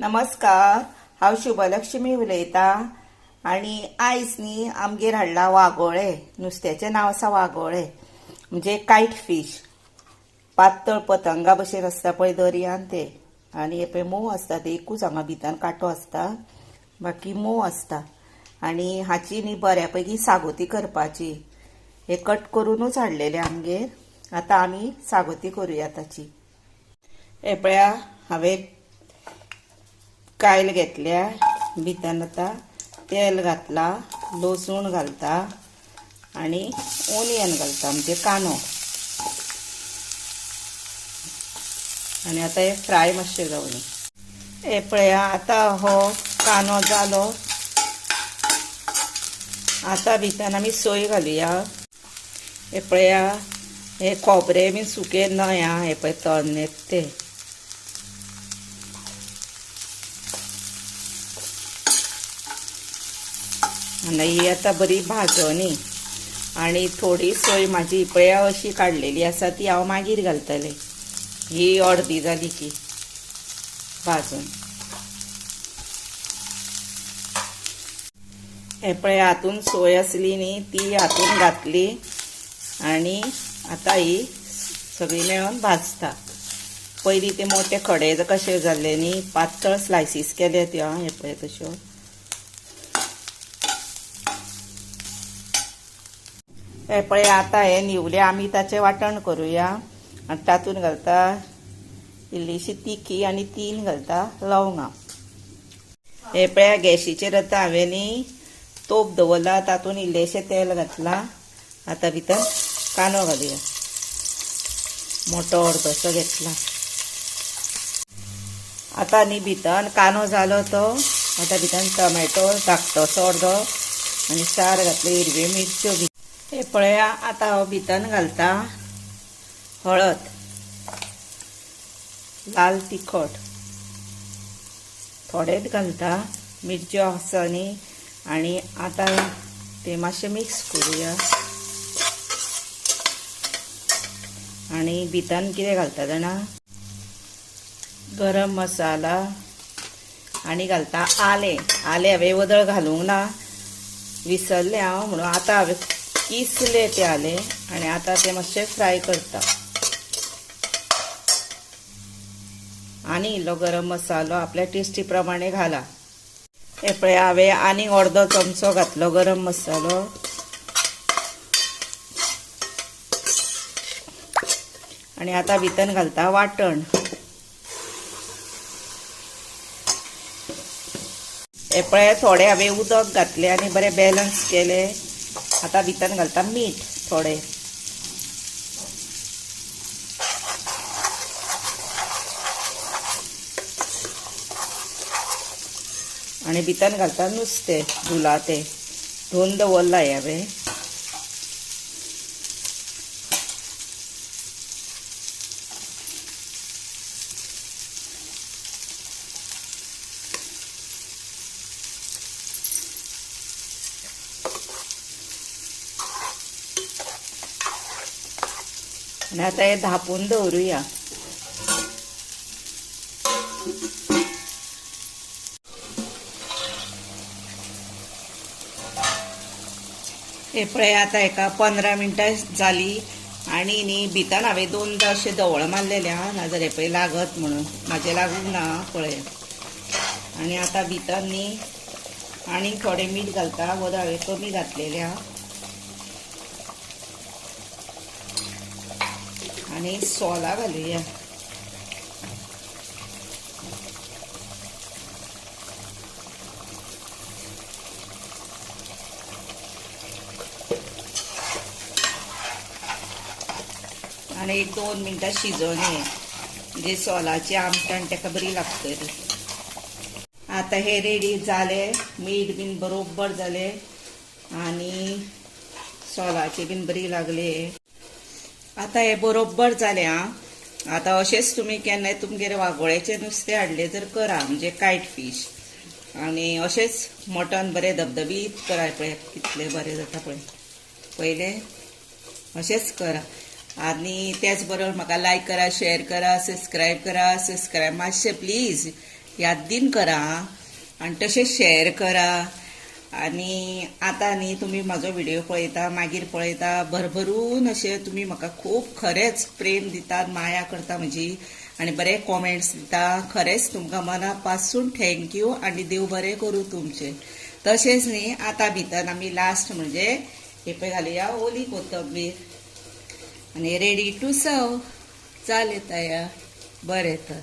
नमस्कार, हांव शुभलक्ष्मी उलयतां आनी आयज न्ही आमगेर हाडला वागोळे. नुस्त्याचें नांव आसा वागोळे, म्हणजे कायट फीश. पातळ पतंगा भशेन आसता पळय दर्यान ते. आनी हे पळय मोव आसता ते, एकूच हांगा भितर कांटो आसता, बाकी मोव आसता. आनी हाची न्ही बऱ्या पैकी सागोती करपाची. हे कट करुनूच हाडलेले आमगेर. आतां आमी सागोती करुया ताची. हे पळया हांवें कायल घेतल्या, भितर आतां तेल घातला, लसूण घालता आनी ओनियन घालता, म्हणजे कांदो. आनी आतां हे फ्राय मातशें जावनी. हे पळया आतां हो कांदो जालो. आतां भितर आमी सोय घालुया. हे पळया हे खोबरें बीन सुकें न्हय आं, हे पळय तन्नेत ते. आनी ही आतां बरी भाजनी. आनी थोडी सोय म्हाजी पळया अशी काडलेली आसा, ती हांव मागीर घालतलें. ही अर्दी जाली की भाजून. हे पळय हातून सोय आसली न्ही ती हातून घातली आनी आतां ही सगळी मेळून भाजता. पयलीं ते मोटे खडे कशे जाल्ले न्ही, पातळ स्लायसीस केले त्यो. हे पळय तश्यो. हे पळय आतां हे निवले आमी ताचें वांटण करुया. आनी तातूंत घालता इल्लीशी तिखी आनी 3 घालता लवंगां. हे पळया गॅशीचेर आतां हांवें न्ही तोप दवरला, तातूंत इल्लेशें तेल घातलां. आतां भितर कांदो घालुया, मोटो अर्दोसो घेतला. आतां न्ही भितर कांदो जालो तो, आतां भितर टोमॅटो धाकटोसो अर्दो आनी 4 घातले हिरव्यो मिरच्यो बी. हे पळया आतां हांव भितर घालता हळद, लाल तिखट थोडेंच घालता, मिरच्यो आसा न्ही. आनी आतां ते मातशें मिक्स करुया. आनी भितर कितें घालता जाणा, गरम मसाला आनी घालता आलें. आलें हांवें वदळ घालूंक ना, विसरलें हांव, म्हणून आतां हांवें किसलें तें आलें. आनी आतां तें मातशें फ्राय करता. आनी इल्लो गरम मसालो आपल्या टेस्टी प्रमाणे घाला. हे पळय हांवें आनी अर्दो चमचो घातलो गरम मसालो. आनी आतां भितर घालता वांटण. हे पळय थोडें हांवें उदक घातलें आनी बरें बॅलन्स केलें. आतां भितर घालता मीठ थोडें. आनी भितर घालता नुस्तें धुला तें, धुवन दवरलां हें हांवें. आनी आतां हें धांपून दवरुया. हे पळय आतां हेका 15 मिनटां जाली. आनी न्ही भितर हांवें 2दा अशें धवळ मारलेलें आं, नाजाल्यार पळय लागत म्हणून, म्हाजें लागूंक ना पळय. आनी आतां भितर न्ही आनी थोडें मीठ घालता, वदळ हांवें कमी घातलेलें आं. आनी सोलां घालुया. आनी एक 2 मिनटां शिजोवनी, म्हणजे सोलाची आमटाण ताका बरी लागतली. आतां हे रेडी जालें, मीठ बीन बरोबर जालें आनी सोलाची बीन बरी लागली. आतां हे बरोबर जालें आं. आतां अशेंच तुमी केन्नाय तुमगेर वागोळ्याचें नुस्तें हाडलें जर करा, म्हणजे कायट फीश. आनी अशेंच मटन बरें धबधबीत करा, पळय कितलें बरें जाता पळय. पयलें अशेंच करा. आनी त्याच बरोबर म्हाका लायक करा, शेअर करा, सबस्क्रायब करा. सबस्क्रायब मातशें प्लीज यादीन करा आनी तशें शेअर करा. आनी आतां न्ही तुमी म्हाजो व्हिडियो पळयता, मागीर पळयता, भरभरून अशें तुमी म्हाका खूब खरेंच प्रेम दितात, माया करता म्हजी आनी बरे कॉमेंट्स दिता. खरेंच तुमकां मना पासून thank you आनी देव बरें करूं तुमचें. तशेंच न्ही आतां भितर आमी लास्ट म्हणजे हे पळय घालुया ओली कोथंबीर आनी रेडी टू सर्व. जालें तयार. बरें तर.